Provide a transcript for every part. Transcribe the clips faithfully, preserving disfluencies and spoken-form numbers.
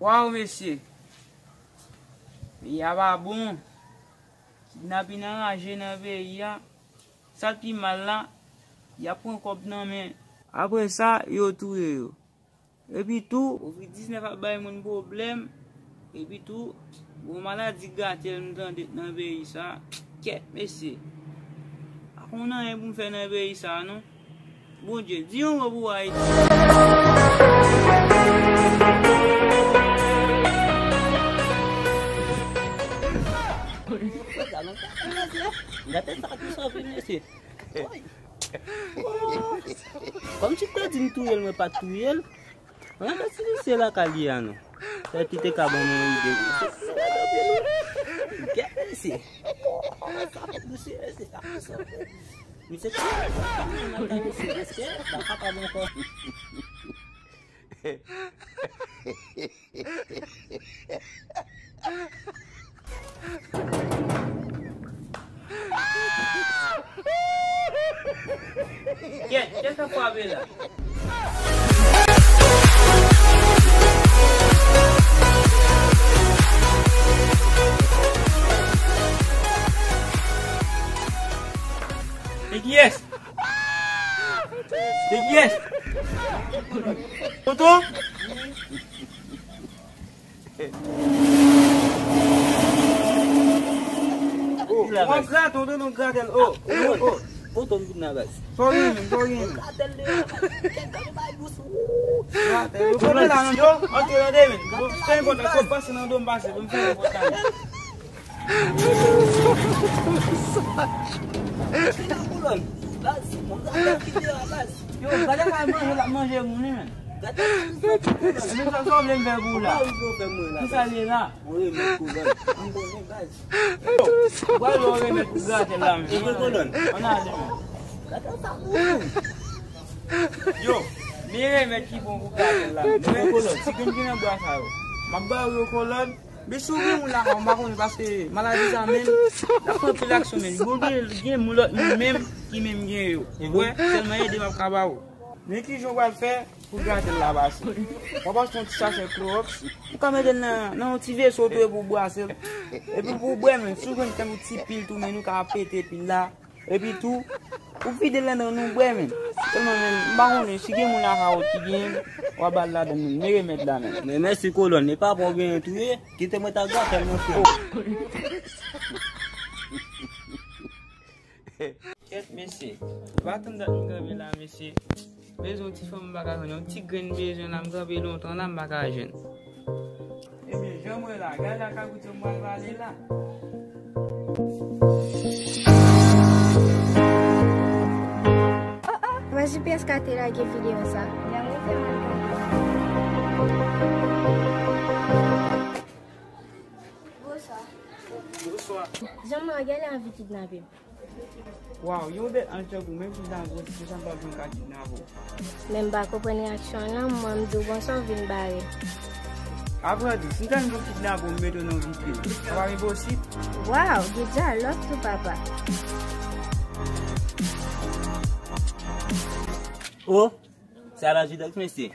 Waw, mesye. Peyi a pa bon. Kidnapin anraje nan peyi a. Sa k pi mal la, y ap pran kòb nan men. Apre sa, yo touye yo. Epi tou, kovid diznèf ap bay moun pwoblèm. Epi tou, gon maladi gratèl m tande nan peyi sa. Kèt, mesye. Pa konn anyen pou m fè nan peyi sa, non. Bondye, di yon mo pou Ayiti. Gade sa ki sòti, mesye. Kòmsi te di m touye l, mwen pa t touye l. Mwen pa si misye lakay li a non. Sa ti te ka ban mwen ide. Gade misye. Misye, misye, misye, misye, misye, misye, misye, Kèt, kèt sa frape la. Se kiyès? Se kiyès? Tonton? Oh, w ap graten, w tande w graten l. Oh, oh, oh. Tonton m vin nan baz. Sa w gen menm, sa w gen menm? Graten l, yo konnen la menm. Yo, antre nan de men. Fè yon kontak, fò pase nan do m pase, pou m fè yon kontak. Yo, gade sa manje l ap manje moun wi, menn. Menm sa, sa w vle m fè pou ou la? Kisa l ye la? Yo, w al wè yon remèd pou gratèl la, menn. Ann ale, menn. Yo, men remèd ki bon pou gratèl la, menn. Ti grenn ki nan bwa sa yo. M ap ba yo kolòn. Men si w gen moun lakay ou, m pa konnen, paske maladi sa menm, l ap fè anpil aksyon menm. Bon, gen, gen moun, lòt moun menm ki menm gen yo. Ou wè, sèlman ede m ap ka ba ou. Men kijan w pral fè pou gratèl la pase. W ap achte yon ti sachè klowòks, ou ka mete l nan, nan yon ti veso tou epi w brase l. Epi pou w bwè menm, si w jwenn kèk ti pil tou, menm ou ka pete pil la. Epi tou, ou vide l anndan nou bwè, menn. Sèlman, menn, m pa konnen si gen moun lakay ou ki genyen l, w a ba l ladann, menn. Men remèd la, menn. Men mèsi, kolòn. E pa pa w genyen tou ye? Kite mwen ta gratèl, monchè. Kèt, mesye. Pa tann dat m kanpe la, mesye. Bezwen yon ti fanm m pa ka jwenn. Yon ti grenn bezwen la, m kanpe lontan la, m pa ka jwenn. Ebyen, jan m wè la, gade la kagout yo m pral pale la. Oh, oh, mwen J P S K te lage videyo sa. Bonswa. Bonswa. Jan m wè, gen lè anvi kidnape m. Waw, yon bèt anj tankou menm si w ta gwo, se sa m p ap janm ka kidnape w. Men m pa konprann reyaksyon w lan, mwen m di w bonswa, w vin bare. Aprann di, si m ta vin pou kidnape w, m mete w nan vitrin. Sa pa enposib. Waw, gen dyalòg tou, papa. Oh, sa la Jidex, mesye.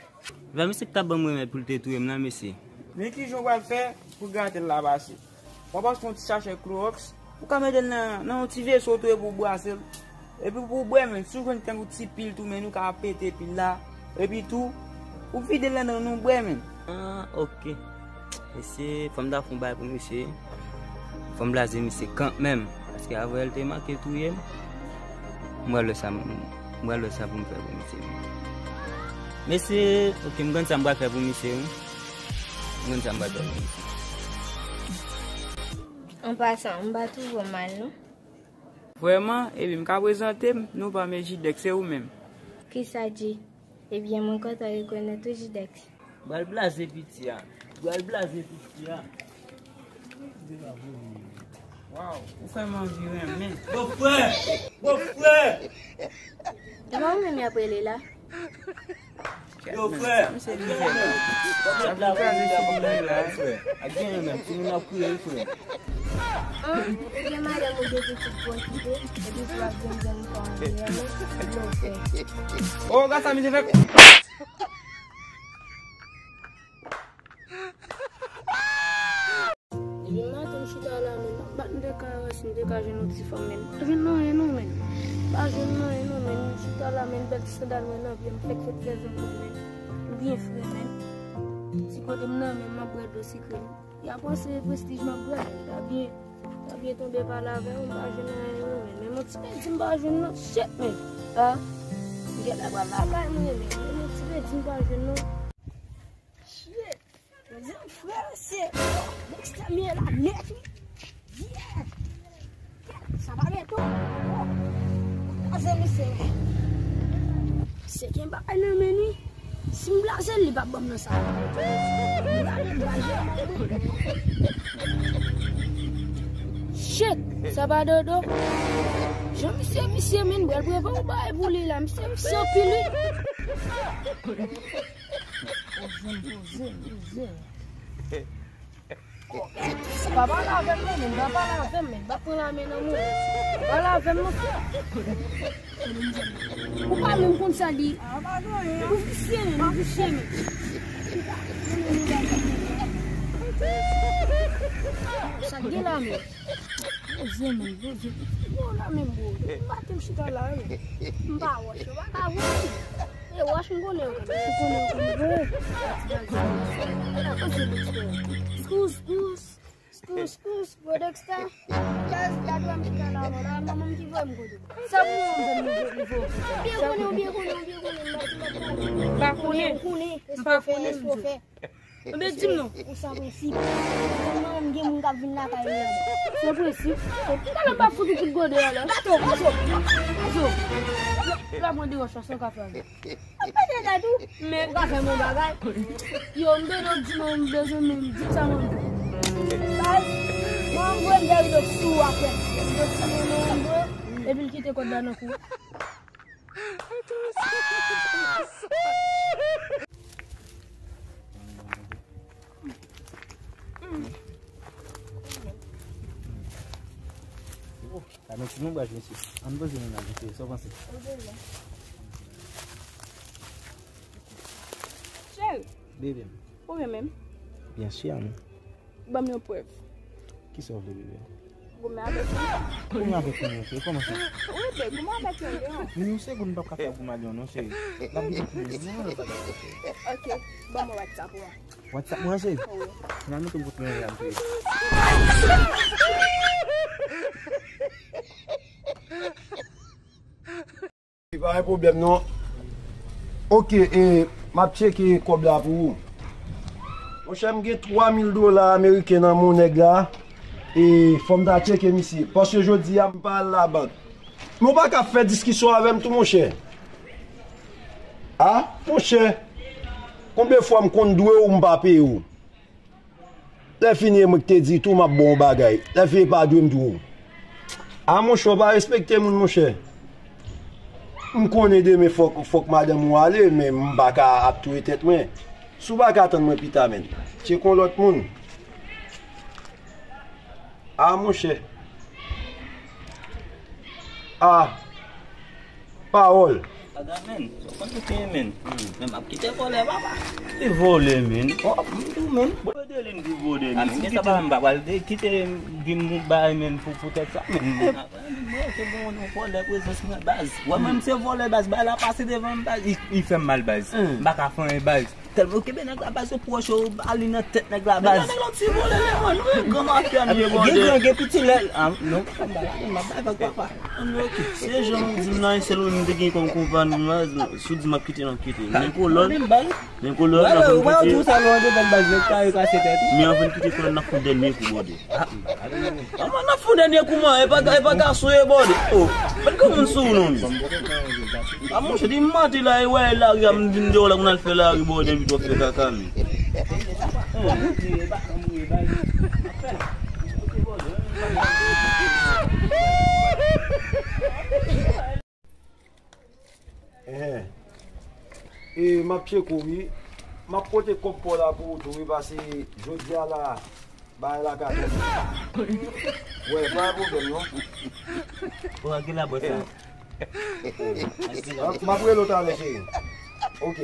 Vè misye ki t ap ban m remèd pou l te touye m nan, mesye. Men kijan w pral fè pou gratèl la pase. W ap achte yon ti sachè klowòks, ou ka mete l nan, nan yon ti veso tou epi w brase l. Epi pou w bwè, menn, si w jwenn kèk ti pil tou, menn, ou ka pete pil la. Epi tou, ou vide l anndan nou bwè, menn. Ah, ok. Mesye, fò m ta fè yon bagay pou misye. Fò m blaze misye kanmenm. Paske avè l te manke touye m. M pral wè sa, m pral wè sa pou m fè pou misye. Mesye, ok, m konn sa m pral fè pou misye, wi. M konn sa m pral fè pou misye. An pasan, m pa twouve w mal, non. Vrèman, ebyen, m ka prezante m, non pa m se Jidex, se ou menm. Kisa, Ji? Ebyen, mwen kontan rekonèt ou, Jidex. Bral blaze piti a. Bral blaze piti a. Waw, ou fè m anvi renmen. Bòfrè! Bòfrè! E pa ou menm y ap rele la? Yo, frè! Sa vin kraze figi mwen la. Ak genyen menm, timoun ap kriye, wi, frè. An, ou gen madanm ou gen pitit pou okipe, epi pou ap vin jwenn kò an dèyè nou, blofè. O, gad sa misye fè. Ka jwenn yon ti fanm, men. Pa jwenn anyen non, men. Pa jwenn anyen non, men. M chita la, men, bèl ti sandal mwen nan pye m, fèk fèk fè zanmi, men. M byen fre, men. Ti kote m nan, men, m ap bwè dlo sikre, men. Y a panse prestij m ap bwè, men. Ta byen, ta byen tonbe pale avè w, m pa jwenn anyen non, men. Men yon ti pèdi m pa jwenn non, shit, men. Ah. M genlè pral lakay mwen, men. Men yon ti pèdi m pa jwenn non. Shit. Mezanmi, frè, se Dexter m ye la nèt, wi. Yeah! Sa pa gen tou. Blaze misye, wi. Se gen bagay nan men li. Si m blaze l, li p ap ban m nan sa. Shit, sa pa dodo. Jan misye, misye, men, pral prepare yon bagay pou li la. Misye, misye anpil, wi. Poze m, poze m, poze m. Pa pale avè m non, men. Pa pale avè m, men. Pa pran lame nan mwen. Pa pale avè m non, frè. Ou pa menm konn sa di. Ou visye, men. Ou visye, men. Sa gen la, men. Poze, men, poze. Bon, la menm, bro. M pa te m chita la, men. M pa wòch, yo pa ka wòch. E wòch m konnen yo konnen. Ou konnen yo konnen. Bon. Excuse, excuse. Excuse, excuse, bro Dexter. Guys, gad wè m chita la, la, manman m ki voye m kote. Sa pou mwen, m nivo, nivo. Ou byen konnen, ou byen konnen, ou byen konnen, m pa, m pa, m pa. M pa konnen. Ou konnen, ou konnen. M pa konnen. Fè, fè. Ebyen, di m non. Ou san prensip. Mwen menm gen moun k ap vin lakay mwen. San prensip? Talè m p ap fout ou kout gode anlè. Gato, gato, gato. La mwen di wòch la, sa w ka fè avè l? Ou pete tèt ou? Men ou ka fè m yon bagay. Yo, m bezwen w di non, m bezwen men m di sa mwen. Baz, mwen voye m dèyè rido sou ou apre. Rido sou ou, men m voye. Epi l kite kòd la nan kou. Oh, sa mèt ti lonbraj, mesye. Ann poze nou la, mesye. Sa w panse? Cheri. Bebe m. Ou renmen m? Byen si, amou. Ban m yon prèv. Kisa w vle, bebe? Goumen avèk mwen. Goumen avèk mwen, cheri, kòman sa? Wi, bebe, goumen avèk mwen, non. Men yon segonn, m p ap ka fè goumen avèk mwen, non, cheri. L ap vin pou mwen, non, non, non, non, cheri. Ok, ban mwen WhatsApp ou a. WhatsApp mwen, cheri? Wi. Nan mete m kote mwen la, cheri. Pa gen pwoblèm non. Ok, e, m ap tcheke kòb la pou ou. Monchè, m gen twa mil dola ameriken nan men nèg la. E, fò m ta tcheke misye. Paske jodi a, m pa al labank. Men w pa ka fè diskisyon avè m tou, monchè. A, monchè. Konbyen fwa m konn dwe w, m pa peye w? Lè fini, e mwen ki te di tou, m ap ba w yon bagay. Lè fini, pa dwe m tou. A, monchè, w pa respekte moun, monchè. M konnen demen fòk, fòk madanm ou ale, men m pa ka ap touye tèt mwen. Si w pa ka tann mwen pita, menn, tcheke yon lòt moun. A, monchè. A. Pawòl. Aga, men, sa w konn ki te ye, men. Men m ap kite vòlè, papa. Ki vòlè, men? Oh, m di w, men. Bon, Adeline ki vòlè, men. A, men, gen sa pa, m pa pral de-, kite vin bay, men, pou, pou tèt sa, men. Mwen, se bon, nou vòlè prezans mwen, baz. Wè, mwen, m se vòlè, baz. Bay la pase devan m, baz. Li, li fè m mal, baz. M pa ka fè anyen, baz. Tèlman yo kenbe nèg la baz, yo pwòch, yo ba li nan tèt nèg la baz. Nèg la, nèg la ti vòlè, nèg mwen, wi, gran mafya m ye, bòdè. Gen gran, gen piti lè, a, non, m pa gade, m ap bay vag papa. Ann, ok. Se jan w di m nan, se l wi m te gen kòm konpani, baz, si w di m ap kite, m ap kite. Men kolòn, men kolòn, w ap kite. Ou pa wè tou sa, lè w antre baz, nèg kare kase tèt ou. Men anvan n kite kolòn, n ap fè yon dènye kou, bòdè. A, mwen nan fou dènye kou, man. E pa, e pa gason ye, bòdè. Oh, mèt granmoun sou ou, non, men. A, monchè, di m manti la, e wè lari a, m vin deyò la, moun al fè lari, bòdè, epi twò fè kaka, men. Enhen. E m ap tcheke w, wi. M ap pote kòb pa w la pou ou tou, wi, paske jodi a la, bagay la ka tonbe. Wè, pa gen pwoblèm, non. Ou a gen la bwè sa. M ap rele w talè, cheri. Ok.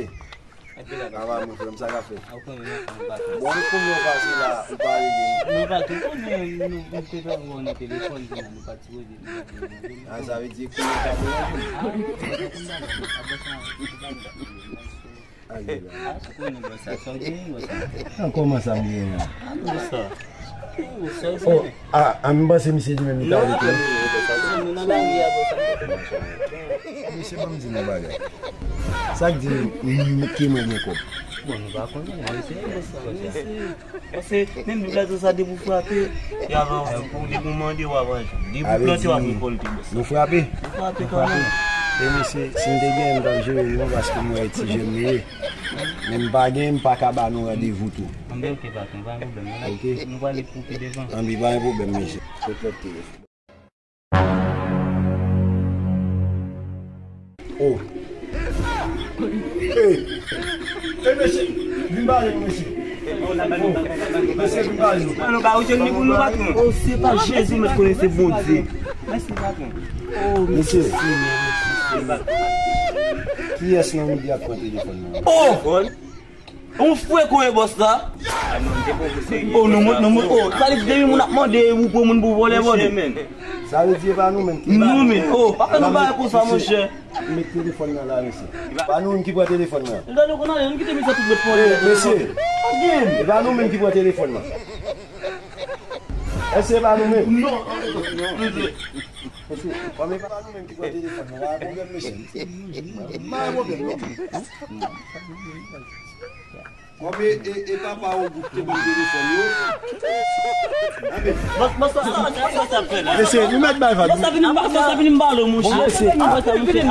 Kaba, mon frè m, sa k ap fèt? Ou konnen, non, nou pa tou. Bon, e konbyen w pase la, ou pa rele m? Nou pa tou konnen, nou, nou te fè wè w nan telefòn, kounye a nou pa sipoze. A, sa vle di, kounye a w pa pou yon jou. A, ou konnen, nou pa tou konnen, nou pa tou konnen. Ankò, man, sa m genyen an? Oh, ah, ah, m panse misye di menm li ta rete. Mesye, ban m di nou bagay. Sa k di m ke mwen gen kòb? Bon, nou pa konnen, nou eseye, mesye. Paske menm nou gade sa, depi w frape, y ap, pou, depi w mande, w ap aji. Depi w plante, w ap rekòlte. Nou frape? Nou frape kanmenm. E mesye, si m te gen, m t ap jere nou, paske m wè ti jèn nou ye. Men m pa gen, m pa ka ba nou randevou tou. Anben, ok, patwon, pa gen pwoblèm. Ok. Nou prale pou pi devan. Anben, pa gen pwoblèm, mesye. Sot lòt telefòn. Oh. Hey. Hey, mesye, vin pale nou, mesye. Oh, mesye, vin pale nou. Non, non, ba ou jwenn li pou nou, patwon. Oh, se pa Jezi, men konnen se Bondye. Mèsi, patwon. Oh, mesye. Kiyès nan medya k pran telefòn nan? Oh! Yon frè konnen bòs la. Oh, nou mont, nou mont. Oh, sa li depi moun ap mande ou pran moun pou vòlè, vòlè. Sa vle di e pa nou menm ki... Nou menm. Oh, pa fè nou bagay konsa, monchè. Met telefòn nan la, mesye. Pa nou menm ki pran telefòn nan. Gade, nou konnen, nou kite misye tout bèt pou... Eh, mesye. E pa nou menm ki pran telefòn nan. Èske e pa nou menm? Non. Mesye, kòm e pa nou menm ki pran telefòn nan, pa gen pwoblèm, mesye. Pa gen pwoblèm, non. Kòm e, e, e papa Ogou ki te ban m telefòn yo. Anben. Bòs, bòs, sa, sa, sa, sa fè la. Mesye, nou mèt bay vag. Bòs, sa vin ba, bòs, sa vin ba lo, monchè. Bon, mesye. Sa vin ba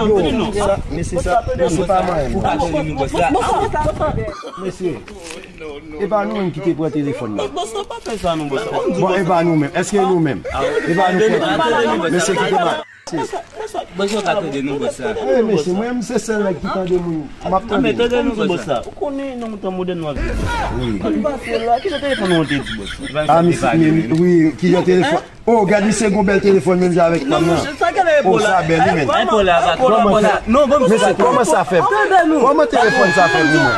lo, non, non. Sa, mesye, sa, mesye, pa manyen. Ou pa konnen nou, bòs la. Mesye, e pa nou menm ki te pran telefòn nan. Bòs, sa pa fè sa, non, bòs. Bon, e pa nou menm. Èske e nou menm? E pa nou pran telefòn nan. Mesye, kite m. Bòs, ou ka tande nou, bòs la. Eh, mesye, mwen, m se sèl nèg ki tande moun. M ap tande. Tande nou, bòs la. Ou konnen nan yon tan modèn nou ap viv. Wi. Ann pase la, ki jan telefòn ou te di, bòs la? Ah, misye, men, wi, ki jan telefòn. Oh, gad, misye gon bèl telefòn, menm jan avèk fanm nan. Oh, sa bèl, wi, men. Kòman sa? Non, bon, mesye, kòman sa fè? Kòman telefòn sa fè pou mwen?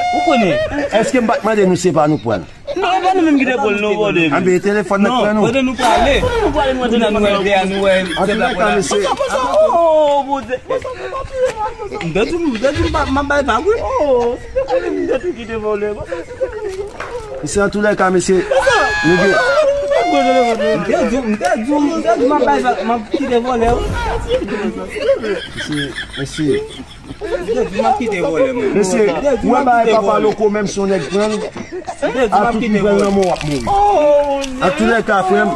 Ou konnen. Èske m pa t mande nou se pa nou pran l? Non, e pa nou menm ki te pran l, non, brother. Anben, telefòn nan k pran nou. Non, brother, nou prale. Kote nou prale, nou antre nan nou wè, nou wè. An tou lè ka, mesye. Oh, brother. M te di w, m te di w, m ap bay vag, wi. Oh, si te konnen m te tou kite vòlè. Mesye, an tou lè ka, mesye. Nou gen... M te di w, m te di w, m te di w, m ap bay vag, m ap kite vòlè, wi. Mesye, mesye. Mesye, ou wè bagay papa Loko, menm si yon nèg pran l, a tout nouvèl nan men w ap mouri. An tou lè ka, frè m,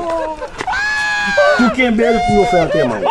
tou kenbe l pou yo fè antèman w.